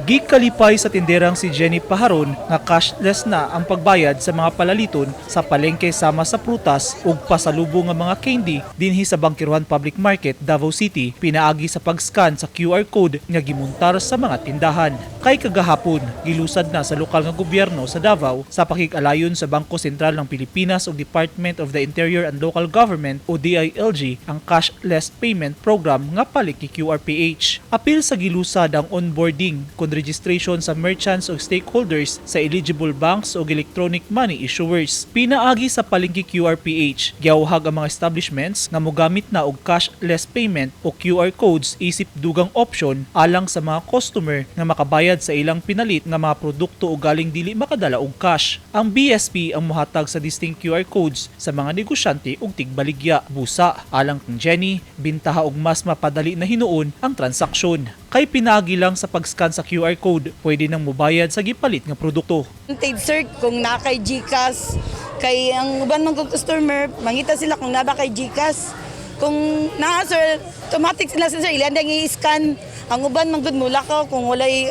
Gikalipay sa tinderang si Jenny Paharon nga cashless na ang pagbayad sa mga palaliton sa palengke sama sa prutas ug pasalubong nga mga candy dinhi sa Bangkerohan Public Market, Davao City, pinaagi sa pag-scan sa QR code nga gimuntar sa mga tindahan. Kay kagahapon, gilusad na sa lokal nga gobyerno sa Davao sa pakig-alayon sa Bangko Sentral ng Pilipinas ug Department of the Interior and Local Government o DILG ang cashless payment program nga Palengke QRPH. Apil sa gilusad ang onboarding kon registration sa merchants o stakeholders sa eligible banks o electronic money issuers. Pinaagi sa Palengke QRPH, giyawhag ang mga establishments nga mogamit na og cashless payment o QR codes isip dugang option alang sa mga customer nga makabayad sa ilang pinalit nga mga produkto o galing dili makadala og cash. Ang BSP ang mohatag sa distinct QR codes sa mga negosyante ug tigbaligya. Busa alang kang Jenny, bintaha og mas mapadali na hinuon ang transaksyon. Kay pinaagi lang sa pag-scan sa QR code, pwede nang mobayad sa gipalit nga produkto. Advantage, sir, kung naa kay GCash, kay ang uban man kong customer, mangita sila kung naa ba kay GCash. Kung naa, sir, automatic sila, sir, ilan ang i-scan. Ang uban man gud mula ko kung walay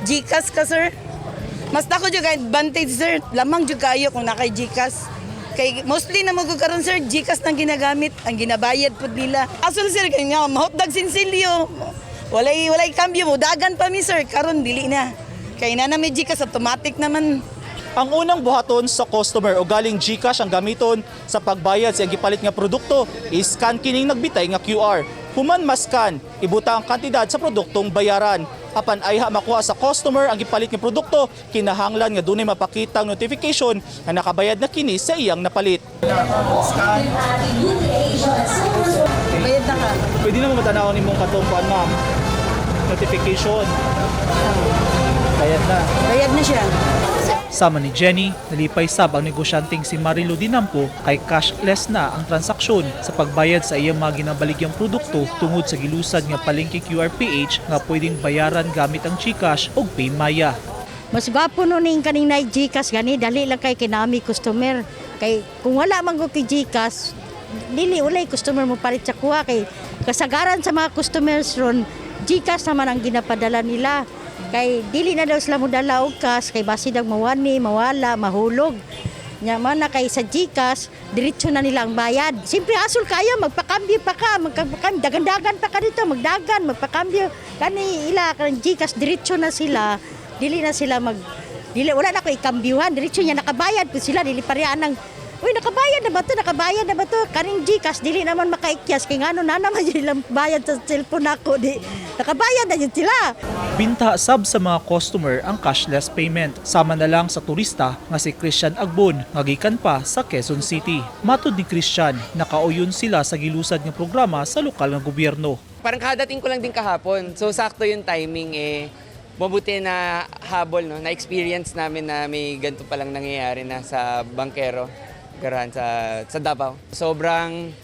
GCash ka, sir. Mas dako jud kay advantage, sir, lamang jud kayo kung naa kay GCash. Kay mostly na mo karon, sir, GCash nang ginagamit, ang ginabayad pud nila. Asol, sir, kay nga mahotdag sinsilyo. Walay kambyo mo, dagan pa mi, sir, karon dili na. Kay na na may GCash, automatic naman. Ang unang buhaton sa customer o galing GCash ang gamiton sa pagbayad sa iyang gipalit nga produkto, i-scan kining nagbitay nga QR. Human ma-scan, ibuta ang kantidad sa produktong bayaran. Apan ayha makuha sa customer ang gipalit nga produkto, kinahanglan nga dunay mapakitang notification nga nakabayad na kini sa iyang napalit. Scan. Bayad na ka. Pwede na mo matanaw nimong katong kuan, ma'am. Notification. Bayad na. Bayad na siya. Sama ni Jenny, nalipay sab ang negosyanteng si Marilo Dinampo kay cashless na ang transaksyon sa pagbayad sa iyang mga ginabaligyang produkto tungod sa gilusad nga Palengke QRPH nga pwedeng bayaran gamit ang GCash o PayMaya. Mas gwapo no ning kaning na GCash gani, dali lang kay kinami customer. Kay kung wala man ko kay GCash, dili ulay customer mo palit sa kuha kay kasagaran sa mga customers ron GCash naman ang ginapadala nila. Kay dili na daw sila modala og cash kay basi dag mawani, mawala, mahulog. Nya man na kay sa GCash, diretso na nila ang bayad. Siyempre asol kayo, magpakambyo pa ka, magpakambyo, dagan-dagan pa ka dito, magdagan, magpakambyo. Kani ila kanang GCash, diretso na sila. Dili na sila mag dili wala na ko ikambyuhan, diretso niya nakabayad po sila, dili parehan ng "Uy, nakabayad na ba to? Nakabayad na ba to?" Kaning GCash, dili naman makaikyas. Kay ngano na naman ilang bayad sa cellphone nako. Di, nakabayad na yun sila. Binta sab sa mga customer ang cashless payment. Sama na lang sa turista nga si Christian Agbon nga gikan pa sa Quezon City. Matod ni Christian, nakauyon sila sa gilusad nga programa sa lokal nga gobyerno. Parang kadating ko lang din kahapon. So sakto yung timing eh. Mabuti na habol, no? Na-experience namin na may ganito palang nangyayari na sa Bangkero, Garahan sa Davao. Sobrang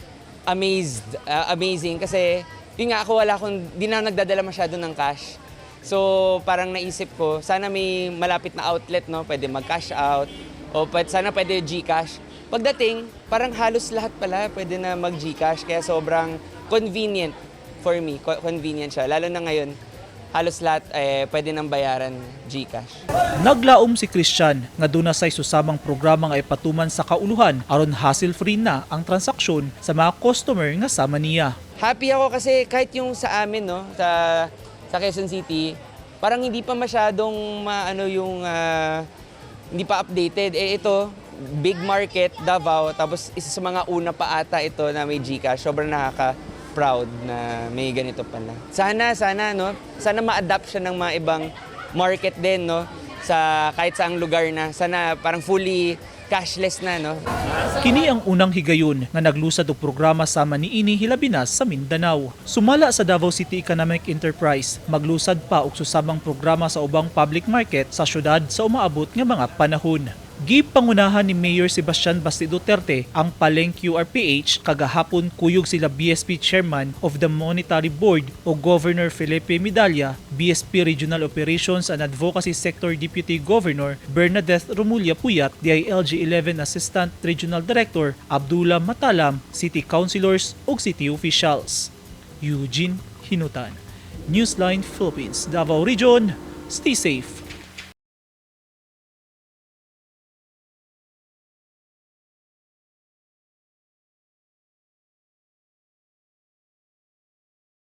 amazed, amazing kasi yun nga ako, wala akong, di na ako nagdadala masyado ng cash. So parang naisip ko, sana may malapit na outlet, no? Pwede mag-cash out o pwede, sana pwede GCash. Pagdating, parang halos lahat pala pwede na mag-GCash kaya sobrang convenient for me. Convenient siya. Lalo na ngayon, halos lahat eh, pwede nang bayaran GCash. Naglaom si Christian nga duna say susamang programa nga ipatuman sa kauluhan aron hassle-free na ang transaksyon sa mga customer nga sama niya. Happy ako kasi kahit yung sa amin, no, sa Quezon City, parang hindi pa masyadong maano yung hindi pa updated. Eh ito, big market, Davao, tapos isa sa mga una pa ata ito na may GCash. Sobrang nakaka-proud na may ganito pala. Sana, sana, no, sana ma-adapt siya ng mga ibang market din, no, sa kahit saang lugar na. Sana parang fully cashless na, no. Kini ang unang higayon nga naglusad og programa sama niini hilabi na sa Mindanao. Sumala sa Davao City Economic Enterprise, maglusad pa og susamang programa sa ubang public market sa syudad sa umaabot nga mga panahon. Gipangunahan ni Mayor Sebastian Basti Duterte ang Palengke QRPH kagahapon kuyog sila BSP Chairman of the Monetary Board o Governor Felipe Medalla, BSP Regional Operations and Advocacy Sector Deputy Governor Bernadette Romulia Puyat, DILG 11 Assistant Regional Director Abdullah Matalam, City Councilors ug City Officials. Eugene Hinutan, Newsline Philippines, Davao Region. Stay safe.